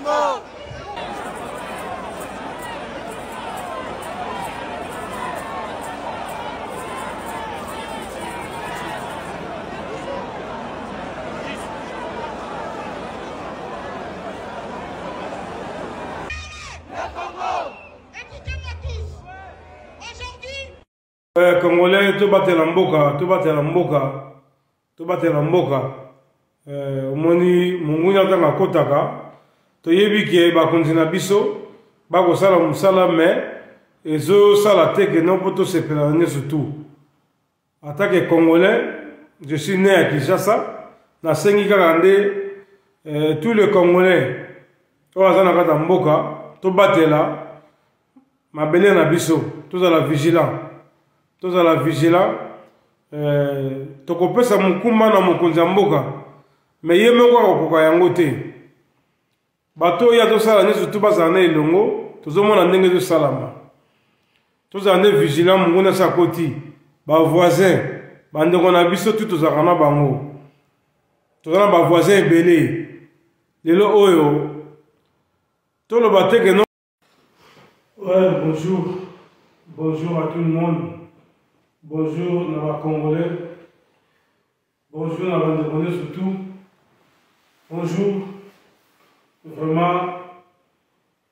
Congo. Écoutez-moi tous. Aujourd'hui, Eh, congolais tobatela mboka tobatela mboka tobatela mboka eh, omoni mongunya ntango akotaka toyebi ke bakonzi na biso bakosala mosala me ezosala te ke no mpo tosepela na nyonso tout atake congolais je suis né à kinshasa nasengi kaka nde eh, tous les congolais oyo aza na kati ya mboka tobatela mabele na biso tozala vigilant tozala vigilant eh, tokopesa mokumba na mokonzi ya mboka me ye moko akokoka yango te bato oyo azosala nyonso tu bazala na elongo tozomona ndenge ezosalama tozala nde vigilant monguna asi akoti bavoisin bandeko na biso tu tozalaka na bango toza na bavoisin ebele lelo oyo toloba te ke Ouais, bonjour. Bonjour à tout le monde. Bonjour na ba Congolais. Bonjour na bandeko nyonso tout. Bonjour. Vraiment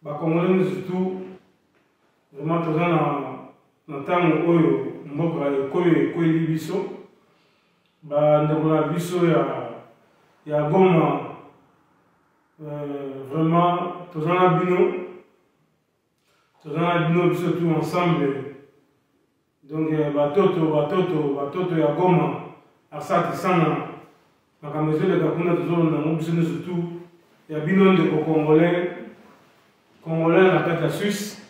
ba Congolais nyonso tout. Vraiment toza na na ntango oyo mboka ekoyo ekweli biso bandeko na biso ya ya Goma Euh, vraiment toza na bino toza na bino biso tout ensemble donc euh, batoto batoto batoto ya goma asante sana makambo ezoleka kuna tozolanda yango biso nyonso tout ya bino ndeko congolais congolais na kati ya suisse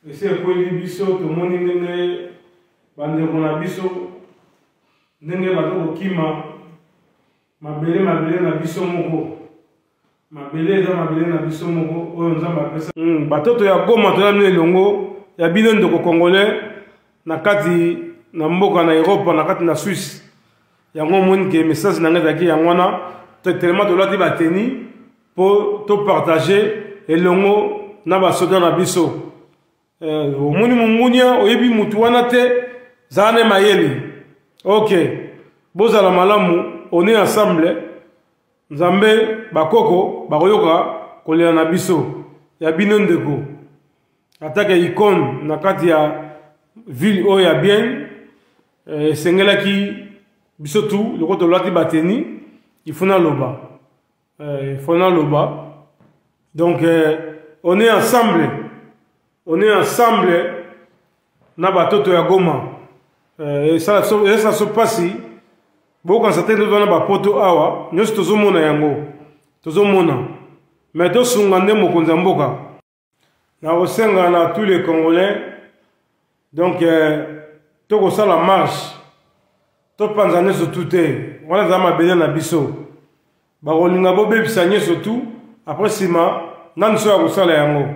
esi ekweli biso tomoni ndenge bandeko na biso ndenge baza kokima Mabele mabele na biso moko. Mabele eza mabele na biso moko oyo Nzambe apesa. Mm, batoto ya Goma toza bino elongo ya bino ndeko congolais na kati na mboka na Europe na kati na Suisse. Yango omoni ke message na ngai ezalaki yango wana tellement tolati bateni mpo topartage elongo na basoda na biso. Eh, omoni mongunia oyebi mutu wana te zala ne mayele ok bozala malamu on est ensemble nzambe bakoko bakoyoka kolela na biso ya bino ndeko atake icone na kati ya ville oyo ya bien eh, esengelaki biso tu loko tolati bateni ifo naloba eh, il faut naloba donc eh, on est ensemble on est ensemble na batoto ya goma eh, esala so mpasi bokanisa te nde toza na bapoto awa nyonso tozomona yango tozomona me tosunga nde mokonzi ya mboka nakosenga na tous les congolais donc euh, tokosala marche topanza nyonso tu te wana eza mabele na biso bakolinga bobebisa nyonso tu apres nsima nani so ya kosala yango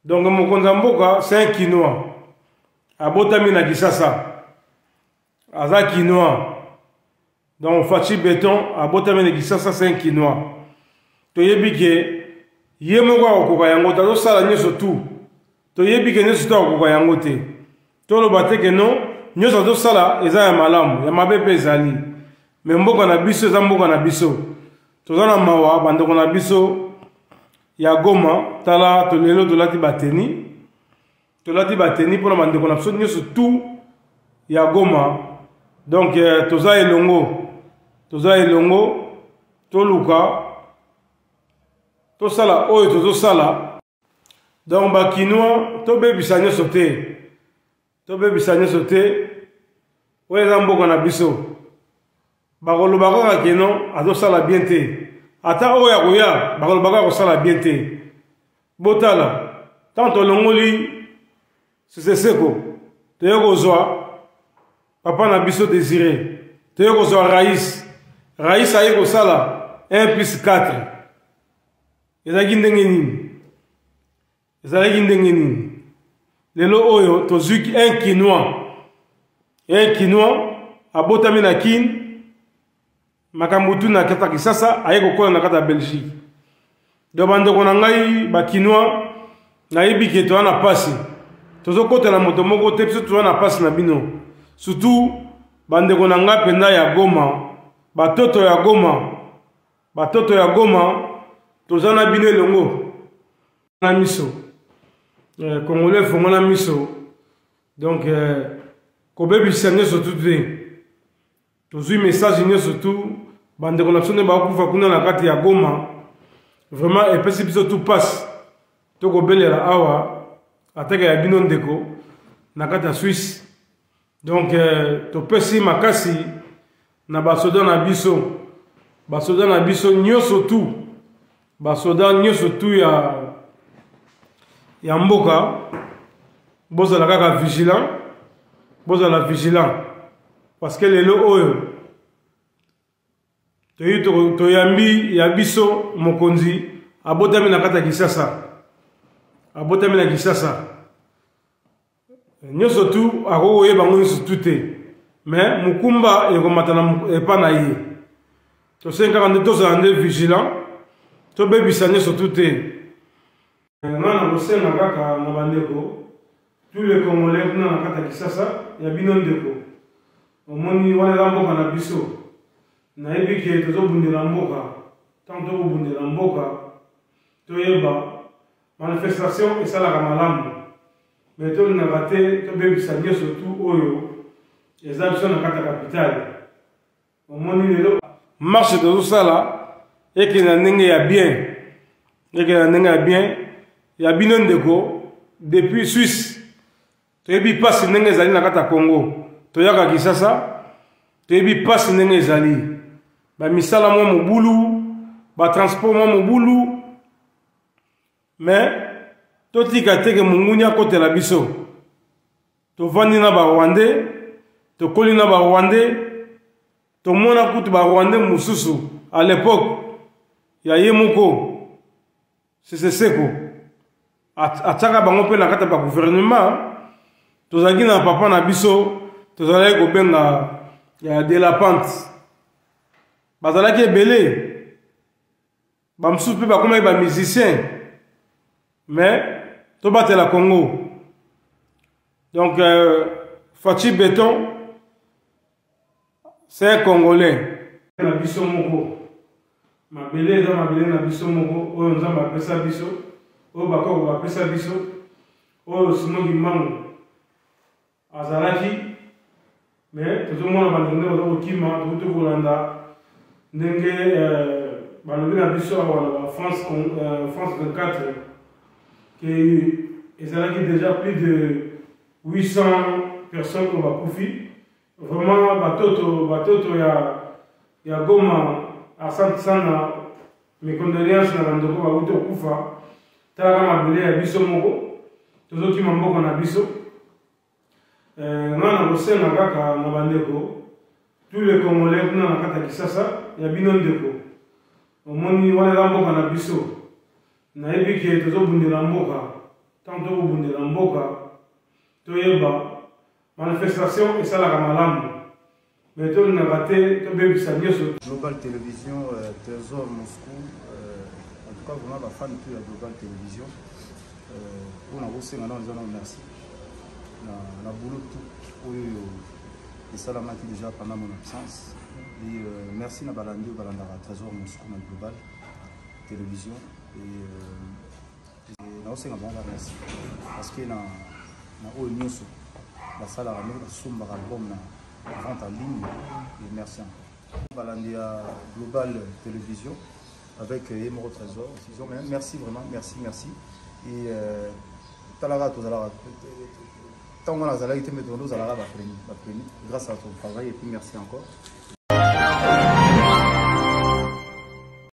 donc mokonzi ya mboka c'est un kinois abotami na kisasa aza kinois donc faci beton abotami na kisasa c'est un kinois toyebi ke ye moko akokoka yango te azosala nyonso tout toyebi ke nyonso to akokoka yango te toloba te ke non nyonso azosala eza ya malamu ya mabe mpe ezali me mboka na biso eza mboka na biso toza na mawa bandeko na biso ya goma tala tolelo tolati bateni tolati bateni mpona bandeko na biso nyonso tout ya goma donc eh, toza elongo toza elongo toluka tosala oyo tozosala donc bakinois tobebisa nyonso te tobebisa nyonso te oyo eza mboka na biso bakoloba kaka keno azosala bien te ata oyo akoya bakoloba kaka kosala bien te botala ntango tolongoli seseseko toye kozwa papa na biso désiré toye kozwa rais rais aye kosala 1 plus 4 ezalaki ndenge nini ezalaki ndenge nini lelo oyo tozwi un kinois un kinois abotami na kin makambo tu na kati ya kisasa aye kokola na kati ya belgique Donc bandeko na ngai bakinois, nayebi ke toza na pasi, tozokotela moto moko te, biso toza na pasi na bino, surtout bandeko na ngai mpenza ya Goma, batoto ya Goma, batoto ya Goma, toza na bino elongo na miso. Eh, Congolais fongola miso. Donc eh, kobebisa nyonso tu te. Tozwi message nyonso tu, bandeko na biso nde bakufa kuna na kati ya Goma, vraiment epesi biso tu passe. Tokobelela awa ataka ya bino ndeko na kati ya Suisse. Donc eh, topesi makasi na basoda na biso, basoda na biso nyonso tu, basoda nyonso tu ya, ya mboka, bozala kaka vigilant, bozala vigilant, parce que lelo oyo toyi toyambi ya biso mokonzi abotami na kati ya Kinshasa, abotami na Kinshasa. Nyonso tu akoki koyeba yango nyonso tu te, mais mokumba ekomata na epa na ye. Tosengi kaka nde tozala nde vigilant, tobebisa nyonso tu te. Nga na kosenga kaka na bandeko tous les Congolais kuna na kati ya Kinshasa, ya bino ndeko, omoni wana eza mboka na biso, nayebi ke tozobundela mboka. Ntango tokobundela mboka, toyeba manifestation esalaka malamu, mais tolingaka te tobebisa nyonso tu oyo eza biso na kati ya capitale. Omoni lelo marche tozosala ekende na ndenge ya bien, ekende na ndenge ya bien. Ya bino ndeko depuis Suisse, toyebi mpasi ndenge ezali na kati ya Congo, toyaka Kinshasa, toyebi mpasi ndenge ezali, bamisala mwa mobulu, batransport mwa mobulu, mais totika teke monguni akotela biso. Tovandi na barwandais, tokoli na barwandais, tomona kutu barwandais mosusu à l'époque ya ye moko Sese Seko atiaka bango mpe na kati ya bagouvernement. Tozalaki na papa na biso, tozalaki kobenga ya de la pente, bazalaki ebele, bamosusu mpe bakomaki bamusicien, mais tobatela Congo. Donc Fatshi Beton, c'est un Congolais na biso moko. Mabele eza mabele na biso moko oyo Nzambe apesa biso, oyo bakoko bapesa biso, oyo Simon Kimbangu azalaki. Mais tozomona bandeko nde baza kokima, tokuti kolanda ndenge eh, balobi na biso awa na ba France, France 24 ke ezalaki déjà plus de 800 personnes oyo bakufi. Vraiment batoto, batoto ya, ya Goma, asante sana, mes condoléances na bandeko bauti kokufa. Talaka mabele ya biso moko, tozokima mboka na biso. Eh, nga na kosenga kaka na bandeko tous les Congolais kuna na kati ya Kinshasa, ya bino ndeko, omoni wana eza mboka na biso, nayebi ke tozobundela mboka. Ntango tokobundela mboka, toyeba manifestation esalaka malamu, mais tolingaka te tobebisa nyonso. Global Télévision, Trésor Moscou, en tout cas vraiment ba fan tout ya Global Télévision, oyo nakosenga nano eza nano merci na, na boulot tout oyo esalamaki déjà pendant mon absence, et merci na balandi oyo balandaka Trésor Moscou na Global Télévision, et nakosenga bango ba merci parce que na, na oyo nyonso basalaka ndenge basombaka album na vente en ligne, et merci encore balandi ya Global Télévision avec ye moko Trésor. Merci vraiment, merci, merci. Et talaka tozalaka ntango wana azalaki te, mais tozalaka bapremi, bapremi grâce à ton travail, et puis merci encore.